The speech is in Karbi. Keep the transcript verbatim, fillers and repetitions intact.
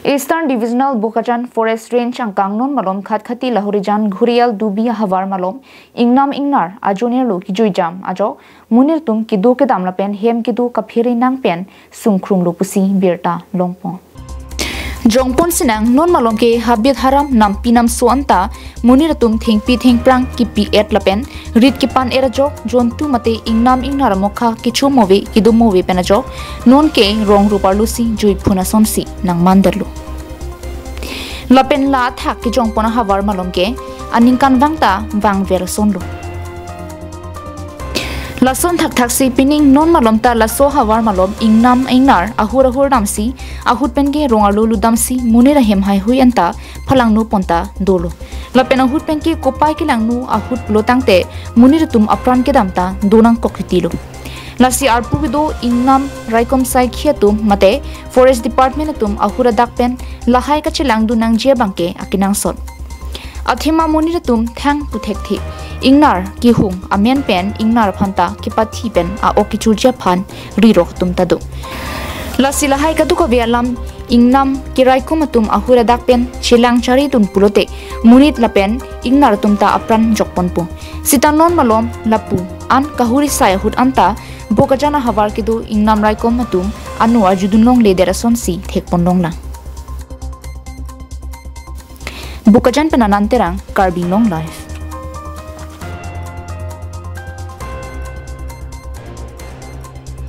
Eastern Divisional Bokajan Forest Range angkang non malom Khatkhati Lahorijan Ghurial Dubi ahavar malom ingnam ingnar ajonerlo kijuijam ajok monit atum kedo kedam lapen hem kedo kaphere nang pen sungkrunglo pusi birta longpon. Jongpon sinang non malom ke habit haram nampi namso anta monit atum thengpi thengphrang kipi et lapen rit kepan er ajok jontu mate ingnam ingnar amokha kecho move kedo move pen ajok non ke rong rup arlo si juiphun asonsi nangmandetlo. Lapen la athak kejongpon ahavar malom ke aningkanvang ta vangver asonlo. Lason thakthak si pining non malom ta laso ahavar malom ingnam ingnar ahur ahur damsi ahut pen ke rong arlo lutdamsi monit ahem haihui anta phalangno pon ta dolo. Lapen ahut pen ke kopai kelangno ahut pulo tangte monit atum apran kedam ta donangkok titilo. Lasi arpu kedo ingnam raikom saikhi atum mate Forest Department atum ahut adak pen lahai kachelangdun nangji abang ke akenangsot. Athema monit atum thang pu thekthe ingnar kehung amen pen ingnar aphanta kepathi pen a-ok kechurji aphan rirok atum ta do. Lasi lahai kadokave alam ingnam keraikom atum ahut adak pen chelang charidun pulote monit lapen ingnar atum ta apran jokponpo. Sita non malom lapu an kahuri sai ahut anta Bokajan ahavar kedo ingnam raikom atum ano arjudun longledet asonsi thekpon longlang. Bokajan pen Anand Terang, Karbi Anglong Live.